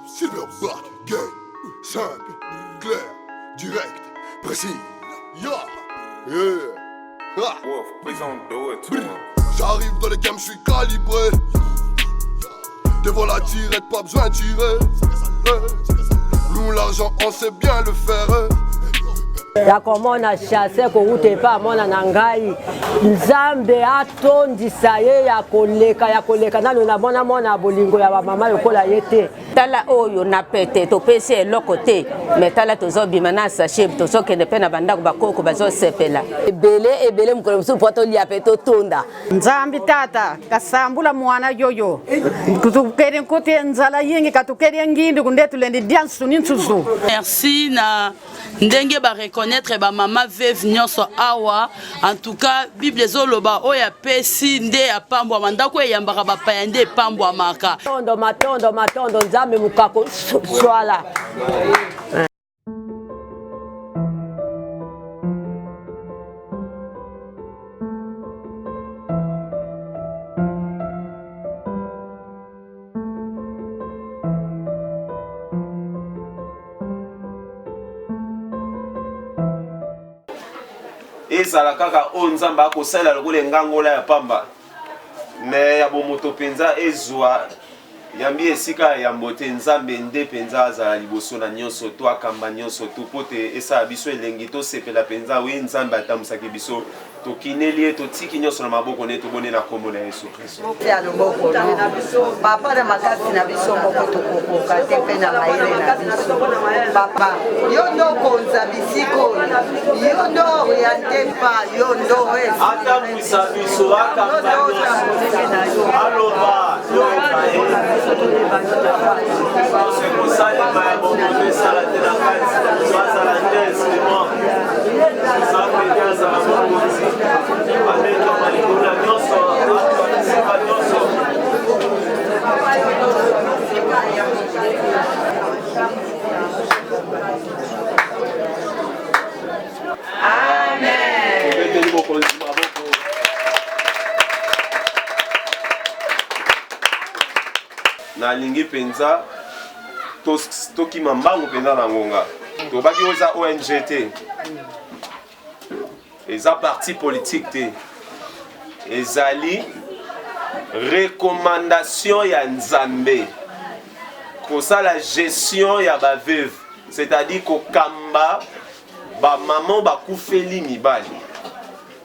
Silver Black Gang. Simple, clair, direct, précis. Yeah, yeah. Ah. Wolf, please don't do it to him. J'arrive dans les games, je suis calibré. Devant la tirette, pas besoin de tirer. Nous, l'argent, on sait bien le faire. Ya komona chasse kowuta epai ya mwana na ngai nzambe atondisa ye ya koleka ya koleka nano namona mwana ya bolingo ya bamama lokola ye te tala oyo na pete topesi eloko te me tala tozobima na sachet tozokende mpe na bandako bakoko bazosepela ebele ebele mokolo mosusu mpo tolia mpe totonda nzambi tata kasambula mwana yoyo tukeli nkuti nzala yingi katukeli ngindi kunde tulendi dia nsuni nsusu merci na ndenge ba reconnaître ba mama veuve nyonso awa en tout cas bible ezoloba oyo apesi nde apambwama ndako eyambaka bapaya nde epambwamaka matondo matondo matondo nzambe mokako swala Ezala kaka oyo Nzambe akosalela lokola engangola ya pamba, me ya bomoto mpenza ezwa yambi esika ya yambo te. Nzambe nde mpenza azala liboso na nyonso to akamba nyonso tu mpo te esala biso elengi, tosepela mpenza. Wi, Nzambe atambwisaki biso, tokineli ye, totiki nyonso na maboko ne, tobonde na nkombo na Yesu Kristo. Ya loboko no papa na makasi na biso moko tokokoka te mpe na mayele na biso papa yo nde okonza bisika oyo yo nde oriente mpa yo nde atambwisa biso akamba nyonso aloba yoka ye nyonso ekosalema ya bomoto esala te na kati biso azala nde instrument nzambe nde azala mokonzi abetama likolo na nyonso azwa bisika nyonso. Tobeteli mokonzi maboko. Nalingi mpenza tokima mbangu mpenza na ngonga. Tobaki oyo eza ONG te, eza parti politique te, ezali recommandation ya Nzambe kosala gestion ya ba veuve, c'est-à-dire kokamba ba maman bakufeli mibali,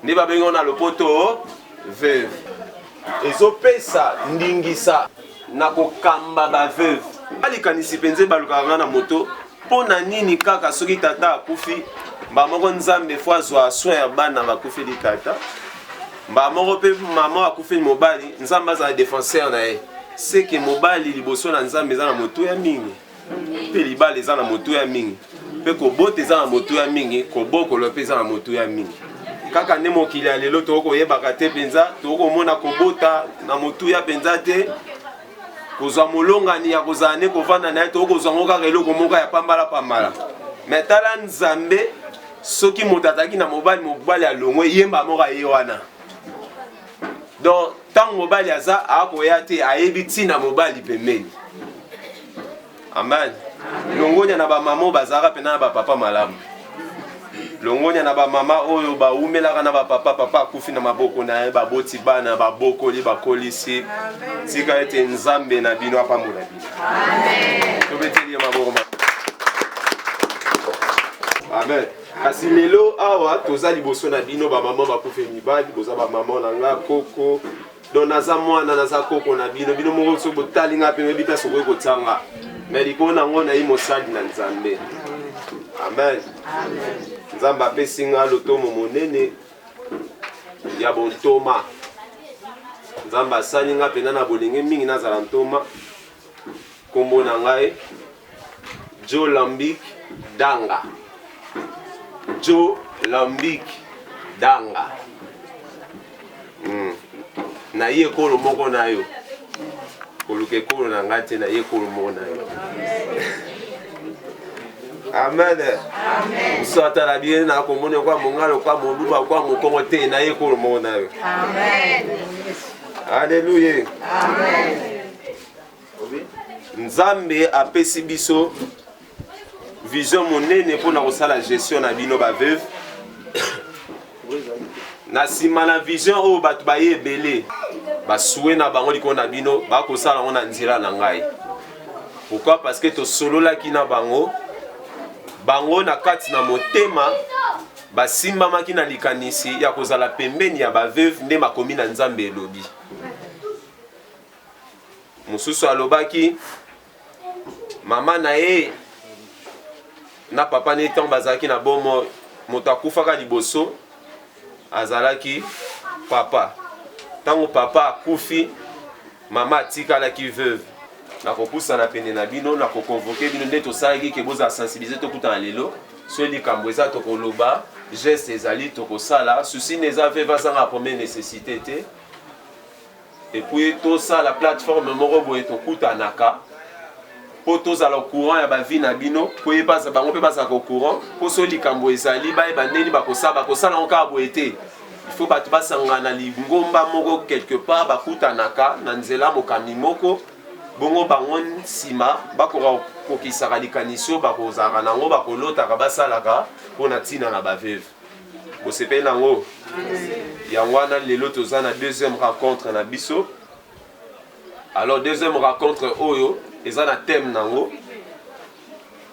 nde babengi na lopoto veuve. Ezopesa ndingisa na kokamba ba veuve. Likanisi mpenza ebalukaka nga na moto, mpo na nini kaka soki tata akufi mbala moko Nzambe fo azwa soin ya bana bakufeli tata, mbala moko mpe mama akufeli mobali Nzambe azala defenseur na ye? Seke mobali liboso na Nzambe eza na motuya mingi, mpe libala eza na motuya mingi, mpe kobota eza na motuya mingi, kobokolo mpe eza na motuya mingi. Kaka nde mokili ya lelo tokoki koyebaka te mpenza, tokoki komona kobota na motuya mpenza te, kozwa molongani ya kozala nde kovanda na ye tokoki kozwa yango kaka eloko moko ya pambala pambala. Me tala Nzambe, soki moto azalaki na mobali, mobali alongwe, yemba moko aye wana. Donc ntango mobali aza akoya te, ayebi ntina mobali pembeni. Amen. Longonya na bamama oyo bazalaka mpena na bapapa malamu. Longonya na bamama oyo bawumelaka na bapapa, papa akufi na maboko na ye, baboti bana, babokoli, bakolisi. Tika ete Nzambe na bino apambola bino. Tobeteli ye maboko. Amen. Kasi lelo awa toza liboso na bino bamama bakufi mibali, boza bamama na nga koko. Donc naza mwana, naza koko na bino. Bino moko soki botali nga mpe oyebi place okoki kotia nga. Mais likolo na yango nayi mosali na Nzambe. Amen. Nzambe apesi nga lotomo monene ya bontoma. Nzambe asali nga mpenza na bolenge mingi nazala ntoma. Kombo na ngai Joe Lambic Danga. Joe Lambic Danga. Na ye ekolo moko na yo. Koluka ekolo na ngai te, na ye ekolo moko na yo. Amen. Mosusu atala bien na komona kwa mongalo kwa moluba kwa mokongo te, na ye ekolo moko na yo. Amen. Alleluia. Nzambe apesi biso vision monene mpo na kosala gestion na bino ba veuve. Na nsima na vision oyo bato baye ebele basue na bango likolo na bino bakosala yango na nzela na ngai. Pourquoi? Parce que tosololaki na bango, bango na kati na motema basimbamaki na likanisi ya kozala pembeni ya ba veuve nde makomi na Nzambe elobi. Mosusu alobaki mama na ye na papa ne ntango bazalaki na bomoi, moto akufaka liboso azalaki papa. Ntango papa akufi, mama atikalaki veuve. Nakopusana pene na bino, nakoconvoke bino nde tosalaki ke bozala sensibilize, tokutana lelo. Soki likambo eza tokoloba, geste ezali tokosala. Souci na eza veuve azanga première nécessité te. Et puis tosala plateforme moko boye tokutanaka mpo tozala au courant ya ba vie na bino, mpo ye baza bango mpe bazalaka au courant, mpo soki likambo ezali bayeba ndeni bakosala, bakosala yango kaka boye te. Il faut bato basangana na lingomba moko quelque part, bakutanaka na nzela mokambi moko, bongo bango nsima bakoka kokokisaka likanisi oyo bakozalaka na yango, bakolotaka, basalaka mpo na ntina na ba veuve. Bosepeli na yango? Yango wana lelo toza na deuxième rencontre na biso. Alors deuxième rencontre oyo eza na thème na yango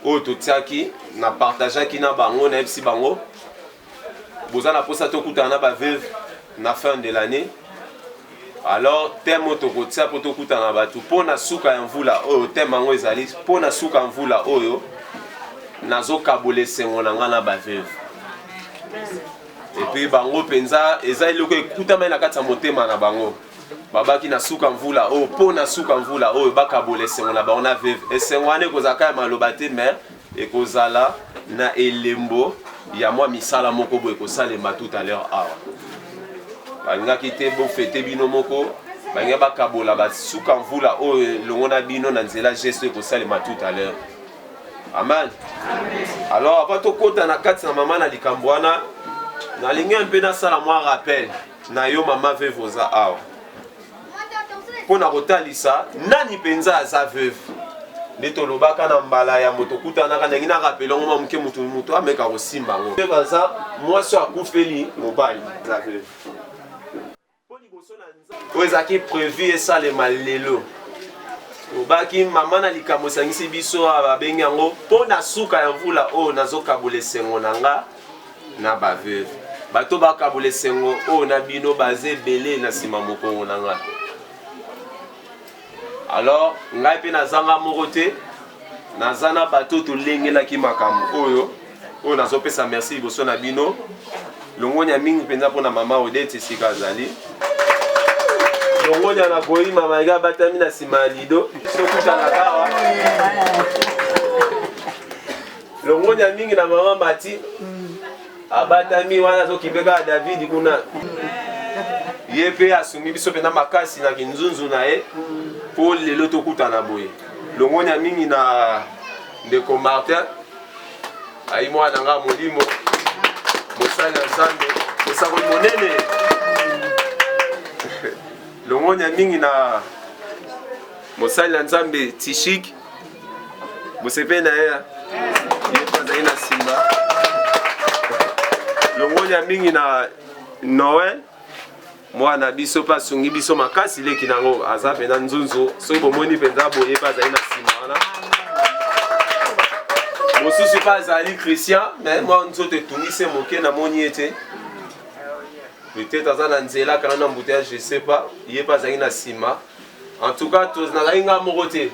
oyo totiaki, na partageaki na bango, nayebisi bango boza na posa tokutana na ba veuve na fin de l'année. Alors thème oyo tokotia mpo tokutana na bato mpo na suka ya mvula oyo, thème yango ezali mpo na suka ya mvula oyo nazokabola esengo na ngai na ba veuve. Et puis bango mpenza eza eloko ekutamaki na kati ya motema na bango, babaki na suka mvula oyo, mpo na suka mvula oyo bakabola esengo na bango na veuve. Esengo wana ekozala kaka ya maloba te, mais ekozala na elembo ya mwa misala moko boye ekosalema tout à l'heure awa. Balingaki te bofete bino moko, balingi bakabola basuka mvula oyo elongo na bino na nzela geste ekosalema tout à l'heure. Amen. Alors avant tokota na kati na mama na likambo wana, nalingi mpe nasala mwa rappel na yo mama veuve oza awa, mpo na kotalisa nani mpenza aza veuve. Nde tolobaka na mbala ya moto okutanaka, ndenge na rappel yango mwa moke, moto moto ameka kosimba yango. Veuve aza mwasi oyo akufeli mobali, aza veuve. Oyo ezalaki prévu esalema lelo, obaki mama na likambo esangisi biso awa, babengi yango mpo na suka ya mvula oyo nazokabola esengo na nga na ba veuve. Bato bakabola esengo oyo na bino baza ebele na nsima mokongo na nga. Alors ngai mpe nazanga moko te, naza na bato tolengelaki makambo oyo, oyo nazopesa merci liboso na bino. Longonya mingi mpenza mpo na mama Odette esika azali. Longonya na koyima malgré abatami na nsima ya lido, sokutanaka awa. Longonya mingi na mama Mati abatami wana azokipe kaka David kuna, ye mpe asungi biso mpenza makasi na kinzunzu na ye mpo lelo tokutana boye. Longonya mingi na ndeko Martin ayi mwana na nga molimo, mosali na Nzambe, mosakoli monene. Longonya mingi na mosali na Nzambe Tishik, bosepeli na ye, ye mpe azali na nsima. Longonya mingi na Noël mwana biso mpe asungi biso makasi, leki nango aza mpenza nzunzu, soki bomoni mpenza boye mpe azali na nsima wana. Mosusu mpe azali Christian, mais mwa nzoto etungisi moke, namoni ye te, peut-être aza na nzela kana na embouteillage, je sais pas, ye mpe azali na nsima. En tout cas nazali nga moko te,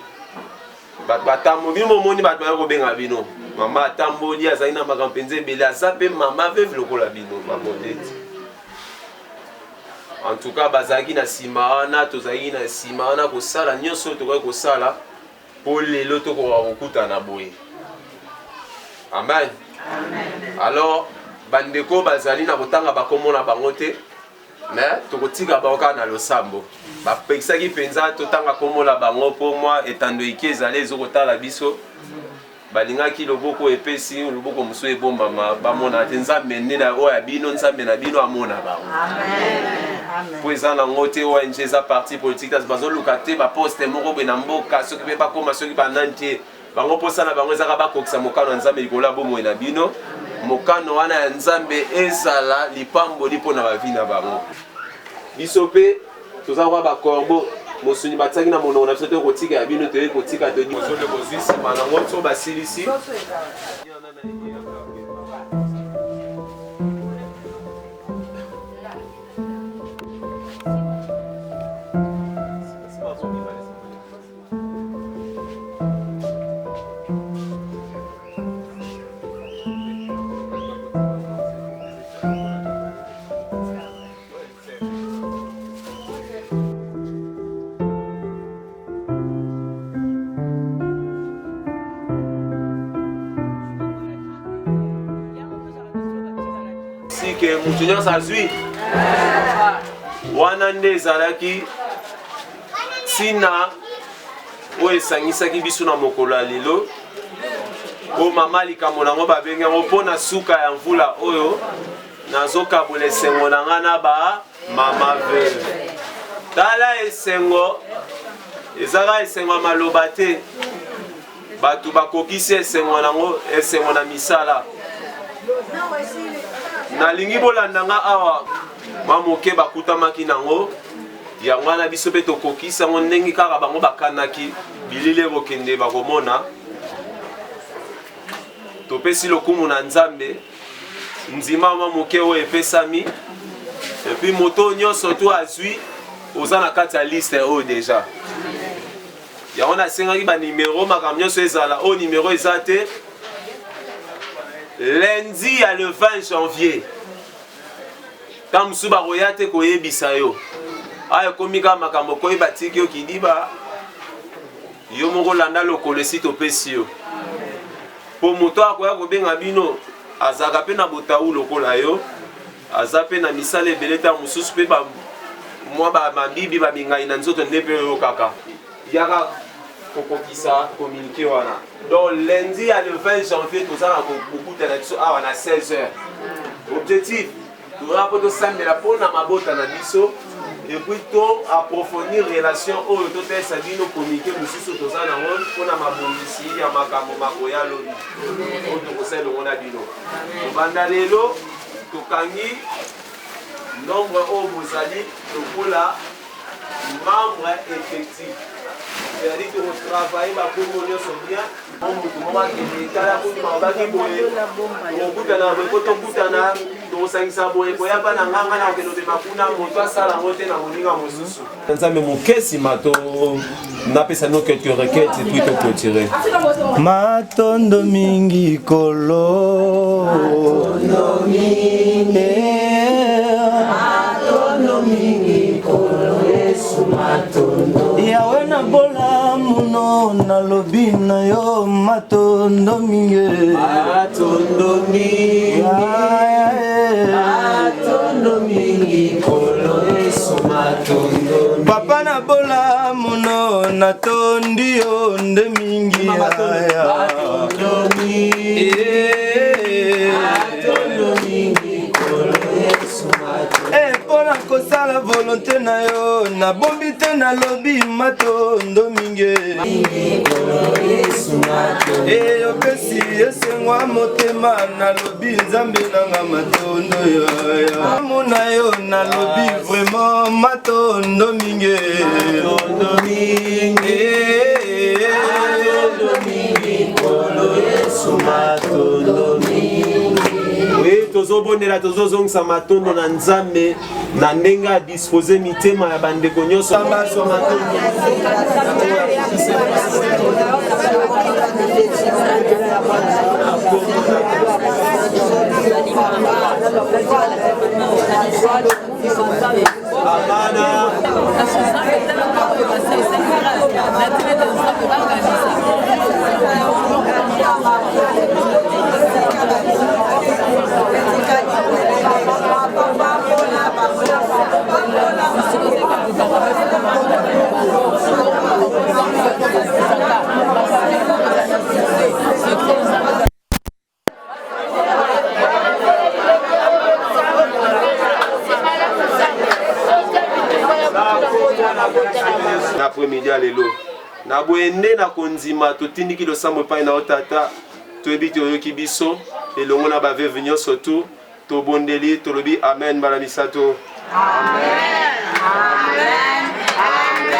bato batamboli, bino bomoni bato baya kobenga bino mama atamboli, azali na makambo mpenza ebele, aza mpe mama veuve lokola bino, mama Odette. En tout cas bazalaki na nsima wana, tozalaki na nsima wana kosala nyonso oyo tokoki kosala mpo lelo tokoka kokutana boye. Amen. Alors bandeko bazali na kotanga bakombo na bango te, mais tokotika bango kaka na losambo. Bapekisaki mpenza totanga kombo na bango mpo mwa etando ike ezali ezokotala biso. Balingaki loboko epesi loboko mosusu ebombama, bamona te. Nzambe nde na oyo ya bino, Nzambe na bino amona bango. Mpo eza nango te ONG eza parti politique te, bazoluka te baposte moko boye na mboka, soki mpe bakoma soki banani te. Bango mposa na bango ezaka bakokisa mokano ya Nzambe likolo ya bomoi na bino. Mokano wana ya Nzambe ezala lipamboli mpo na bavi na bango. Biso mpe toza kwa bakorbo mosuni batiaki na monoko na biso te kotika ya bino toyei kotika tozoli bozwi nsima nango so basilisi. Sike moto nyonso azwi wana nde ezalaki ntina oyo esangisaki biso na mokolo ya lelo oyo mama likambo na yango babengi yango mpo na suka ya mvula oyo nazokabola esengo na ngai na ba mama veuve. Tala esengo ezaka esengo ya maloba te, bato bakokisi esengo nango esengo na misala. Nalingi bolanda nga awa mwa moke bakutamaki nango yango wana biso mpe tokokisi yango ndenge kaka bango bakanaki. Bilili ekokende bakomona. Topesi lokumu na Nzambe. Ndima mwa moke oyo epesami epuis moto nyonso to azwi oza na kati ya liste oyo deja. Yango nasengaki banimero makambo nyonso ezala oyo nimero eza te. Lundi ya le 20 janvier ntango mosusu bakoya te koyebisa yo awa ekomi kaka makambo okoyeba tiki yo kidiba yo moko landa lokolo esi topesi yo mpo moto akoya kobenga bino azalaka mpe na botau lokola yo aza mpe na misala ebele ntango mosusu mpe mwa mabibi bamingai na nzoto nde mpe oyokaka yaka kokokisa communiqué wana. Donc lundi ya le 20 janvier toza na kokutana biso awa na 16 heures. Objectif toza mpo tosambela mpo na mabota na biso epuis to approfondir relation oyo totalisa bino communiqué mosusu toza nango mpo na mabongisi ya makambo makoya lobi oyo tokosala elongo na bino. Kobanda lelo tokangi nombre oyo bozali lokola membre effectif, c'est-à-dire tokotravaille bakombo nyonso bien po motu moko akende tala kutu babaki boye tokokutana boye po tokutana tokosangisa boye koya mpa na nganga na kokende obema kuna moto asala yango te na moninga mosusu. Nzambe moke nsima to napesa no quelques requêtes et puis to clôturer. Matondo mingi kolo. Matondo mingi. Matondo mingi kolo Yesu matondo. Yawe na bolamu no nalobi na yo matondo mingi. Matondo mingi. Matondo mingi kolo Yesu matondo. Papa na bolamu no natondi yo nde mingi. Matondo mingi. Matondo mingi kolo Yesu matondo. Eh, mpo na kosala volonte na yo nabombi te nalobi matondo mingi. Eh, opesi esengo ya motema nalobi nzambe nanga matondo yoyo mona yo nalobi vraiment matondo mingi. Matondo mingi. Matondo mingi kolo Yesu matondo mingi. Oui, tozobondela tozozongisa matondo na Nzambe na ndenge adispose mitema ya bandeko nyonso bazwa matondo. Amana. Na après-midi ya lelo na boye nde na kondima totindiki losambo epai na yo tata toyebi te oyoki biso elongo na baveve nyonso tu tobondeli tolobi amen mbala misato amen, amen, amen.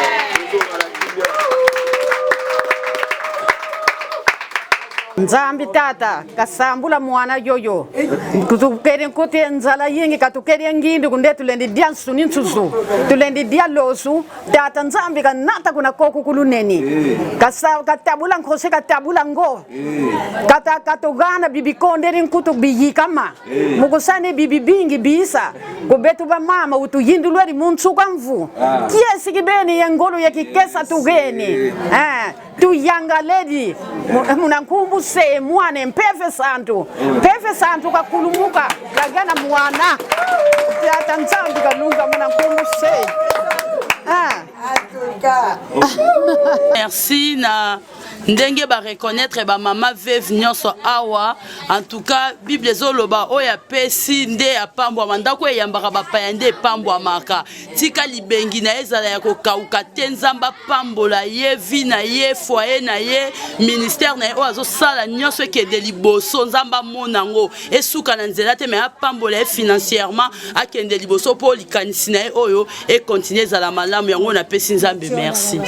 Nzambi tata kasambula mwana yoyo kutukeli nkuti nzala yingi katukeli ngindi kunde tulendi dia nsuni nsusu tulendi dia losu tata nzambi kanata kuna koku kuluneni kasa katabula nkose katabula ngo kata katogana bibikondeli nkutu biyikama mukusane bibi bingi bisa kubetu bamama utuyindulweli muntsuka mvu kiesi kibeni yengolo yekikesa tugeni eh tuyangaledi munankumbu se mwane mpeve santu mpeve santu kakulumuka kagana mwana tata nzambi kalunga munankumbu se ah. Merci na ndenge ba reconnaître ba mama veuve nyonso awa. En tout cas, Bible ezoloba oyo apesi nde apambwama, ndako eyambaka bapaya nde epambwamaka. Tika libengi na ye ezala ya kokauka te. Nzambe apambola ye, vie na ye, foyer na ye, ministère na ye oyo azosala nyonso ekende liboso. Nzambe amona yango esuka na nzela te, mais apambola ye financièrement akende liboso mpo likanisi na ye oyo ekontinue ezala malamu. Yango napesi Nzambe merci.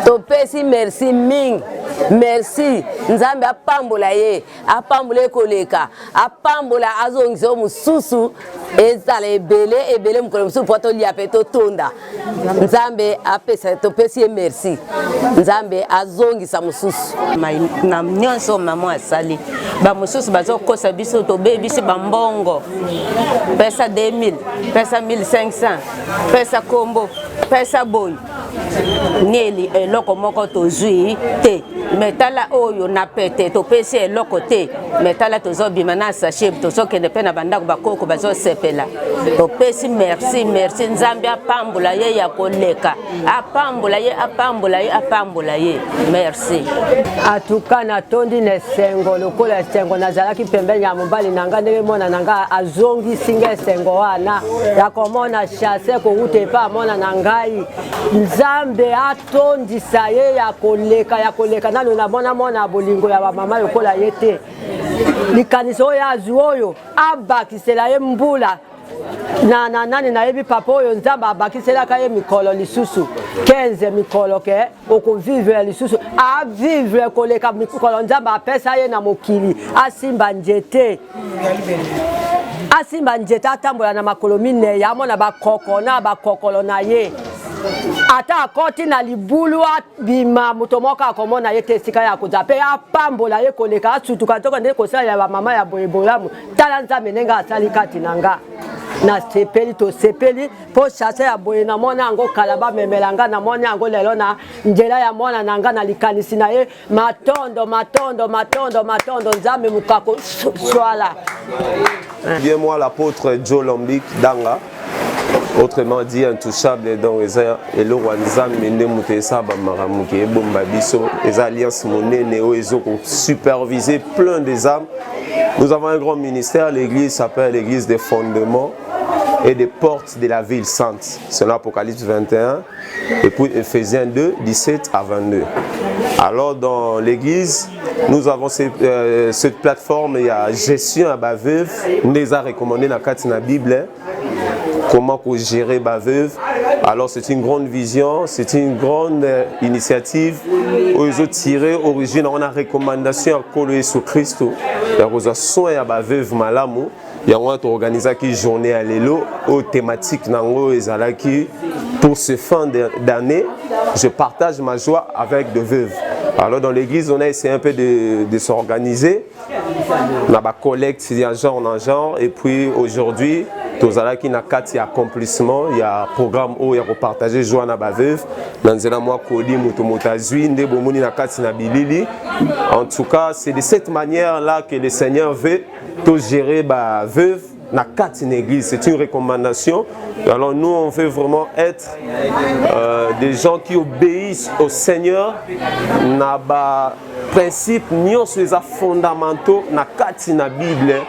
Topesi merci mingi, merci. Nzambe apambola ye, apambola ye koleka, apambola azongisa yo mosusu ezala ebele ebele mokolo mosusu mpo tolia mpe totonda. Nzambe apesa, topesi ye merci. Nzambe azongisa mosusu. Na nyonso mama asali, bamosusu bazokosa biso, tobebisi bambongo, pesa 2000, pesa 1500, pesa kombo, pesa boyi nieli, eloko moko tozwi te. Me tala oyo na pete topesi eloko te, me tala tozobima na sachet, tozokende mpe na bandako, bakoko bazosepela. Topesi merci, merci. Nzambe apambola ye ya koleka, apambola ye, apambola ye, apambola ye. Merci. Atuka natondi na esengo lokola esengo nazalaki pembeni ya mobali na nga, ndenge mwana na nga azongisi nga esengo wana ya komona chasse kowuta epa mwana na ngai. Nzambe atondisa ye ya koleka, ya koleka. Nano namona mwana ya bolingo ya bamama lokola ye te. Likanisi oyo azwi oyo abakisela ye mbula na, na nani nayebi papa oyo Nzambe abakiselaka ye mikolo lisusu 15 mikolo ke okovivre lisusu, avivre koleka mikolo Nzambe apesa ye na mokili. Asimba nzete, asimba nzete, atambola na makolo minei, amona bakoko na bakokolo na ye. Ata akoti na libulu abima, moto moko akomona ye te esika ya kozala, mpe apambola ye koleka, asutuka ntoka nde kosalela bamama ya boye bolamu. Tala Nzambe ndenge asali kati na nga, nasepeli, tosepeli mpo chasse ya boye namoni yango kala, bamemela nga, namoni yango lelo na nzela ya mwana na nga na likanisi na ye. Matondo, matondo, matondo, matondo. Nzambe mokako swala. Bien moi l'apôtre Joe Lambic Danga, autrement dit intouchable. Donc eza eloko ya Nzambe nde moto esala bamakambo ke ebomba biso, eza alliance monene oyo ezokosuperviser plein des âmes. Nous avons un grand ministère, l'église s'appelle l'église des fondements et des portes de la ville sainte, selon Apocalypse 21 et puis Ephésiens 2, 17 à 22. Alors dans l'église, nous avons cette plateforme, il y a gestion à ba veuve, nous les a recommandé dans la Bible, comment gérer ba veuve. Alors c'est une grande vision, c'est une grande initiative où ils ont tiré origine, on a recommandation à Kolo Yesu Christo, ya kozwa soin ya ba veuve malamu. Yango wana toorganisaki journée ya lelo oyo thématique nango ezalaki pour ce fin d'année, je partage ma joie avec des veuves. Alors dans l'église, on a essayé un peu de s'organiser na ba collecte ya genre en genre, et puis aujourd'hui tozalaki na kati ya accomplissement ya programme oyo ya kopartage joie na ba veuve na nzela mwa koli moto moto azwi nde bomoni na kati na bilili. En tout cas, c'est de cette manière là que le Seigneur veut to gérer ba veuve na kati na église, c'est une recommandation. Alors nous on veut vraiment être des gens qui obéissent au Seigneur na ba principe nyonso eza fondamentaux na kati na Bible.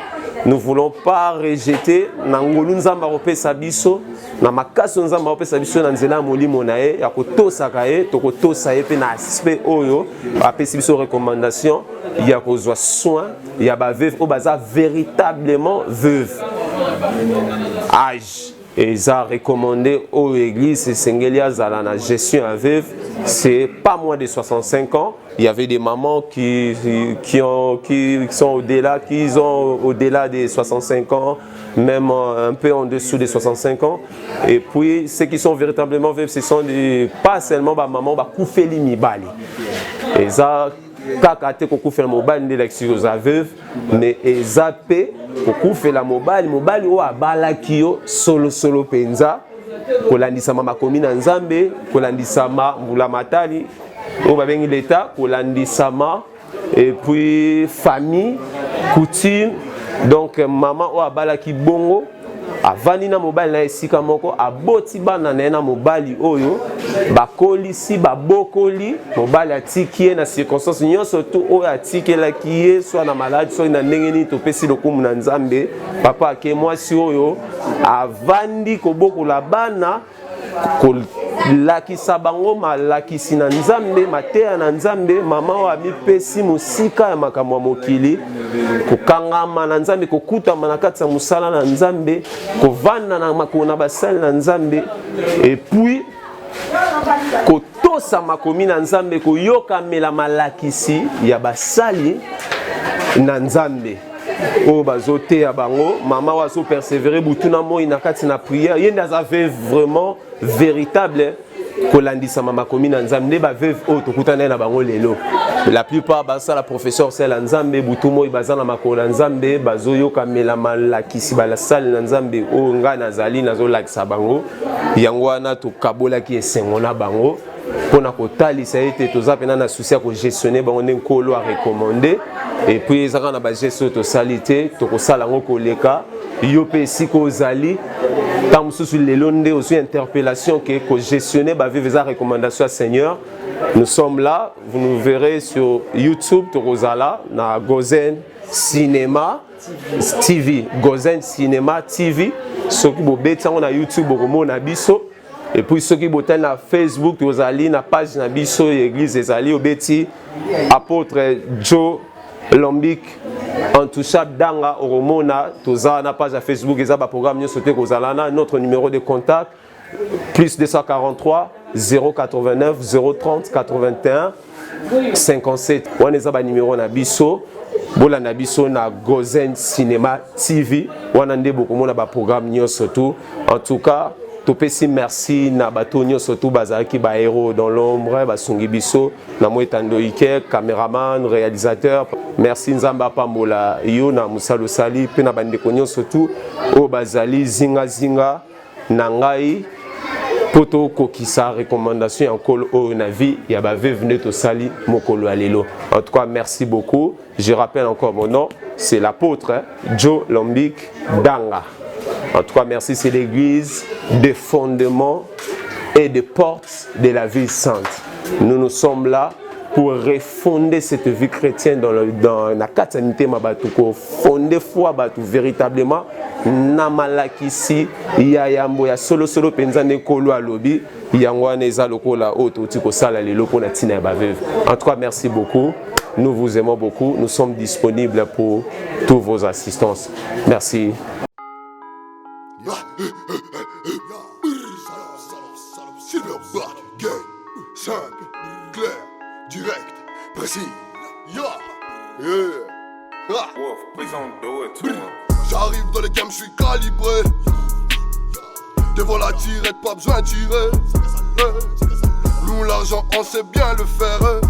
Nous voulons pas rejeter na ngolu Nzambe akopesa biso na makasi oyo Nzambe akopesa biso na nzela ya molimo na ye ya kotosaka ye, tokotosa ye mpe na aspect oyo apesi biso recommandation ya kozwa soin ya ba veuve oyo baza véritablement veuve. Âge eza recommandé oyo église esengeli azala na gestion ya veuve, c'est pas moins de 65 ans. Il y avait des mamans qui sont au-delà, qui ont au-delà des 65 ans, même un peu en dessous des 65 ans. Et puis, ceux qui sont véritablement veuves, ce sont des, pas seulement ba maman, bakufeli mibali. Et ça, kaka te kokufela mobali nde elakisi oza veuve, mais eza mpe kokufela mobali, mobali oyo abalaki yo solosolo mpenza, kolandisama makomi na Nzambe, kolandisama mbula matali oyo babengi leta, kolandisama et puis famille, coutume. Donc mama oyo abalaki bongo, avandi na mobali na ye esika moko, aboti bana na ye na mobali oyo, bakolisi, babokoli, mobali atiki ye na circonstance nyonso tu oyo atikelaki ye, soit na maladi, soki na ndenge nini, topesi lokumu na Nzambe, papa ake, mwasi oyo avandi kobokola bana, kolakisa bango malakisi na Nzambe, mateya na Nzambe. Mama oyo amipesi mosika ya makambo ya mokili, kokangama na Nzambe, kokutama na kati ya mosala na Nzambe, kovanda na makolo na basali na Nzambe, et puis kotosa makomi na Nzambe, koyokamela malakisi ya basali na Nzambe oyo bazoteya bango. Mama oyo azopersévérer butu na moi na kati na prière, ye nde aza veuve vraiment véritable, kolandisama makomi na Nzambe. Nde baveuve oyo tokutana na bango lelo, la plupart basala professeur osala Nzambe butu moi, baza na makolo na Nzambe, bazoyokamela malakisi balasali na Nzambe oyo ngai nazali nazolakisa bango. Yango wana tokabolaki esengo na bango mpona kotalisa ete toza mpena na souci ya kogestionner bango nde Nkolo arecommander. Et puis eza kaka na bageste oyo tosali te, tokosala yango koleka. Yo mpe esika ozali, ntango mosusu lelo nde ozwi interpellation ke kogestionner baveuve eza recommandation ya Seigneur. Nous sommes là, vous nous verrez sur YouTube, tokozala na Gozen Cinéma TV, Gozen Cinéma TV. Soki bobeti yango na YouTube, bokomona biso. Et puis soki botali na Facebook, tozali na page na biso ya église, ezali obeti apôtre Joe Lombic Intouchable Danga, okomona toza na page ya Facebook. Eza baprogramme nyonso te kozala na notre numéro de contact, plus 243 089 030 81 57. Wana eza banimero na biso. Bolanda biso na Gozen Cinéma TV, wana nde bokomona baprogramme nyonso tu. En tout cas, topesi merci na bato nyonso tu bazalaki bahéros dans l'ombre, basungi biso na mo etando ike, caméraman, réalisateur, merci. Nzambe apambola yo na mosala osali, mpe na bandeko nyonso tu oyo bazali zingazinga na ngai mpo tokokisa recommandation ya Nkolo oyo na vie ya baveuve nde tosali mokolo ya lelo. En tout cas, merci beaucoup. Je rappelle encore mon nom, c'est l'apôtre Joe Lombic Danga. En tout cas, merci. C'est l'église des fondements et des portes de la ville sainte. Nous, nous sommes là pour refonder cette vie chrétienne dans na kati ya mitema bato, kofonder foi bato véritablement na malakisi ya yambo ya solosolo mpenza nde Nkolo alobi. Yango wana eza lokola oyo touti kosala lelo mpona ntina ya baveuve. En tout cas, merci beaucoup. Nous vous aimons beaucoup. Nous sommes disponibles pour toutes vos assistances. Merci. Silverback Gang. Simple, clair, direct, précis. Yeah. Ah. Wolf, please don't do it to him. J'arrive dans le game, je suis calibré. Devant la tirette, pas besoin de tirer. Nous, l'argent, on sait bien le faire.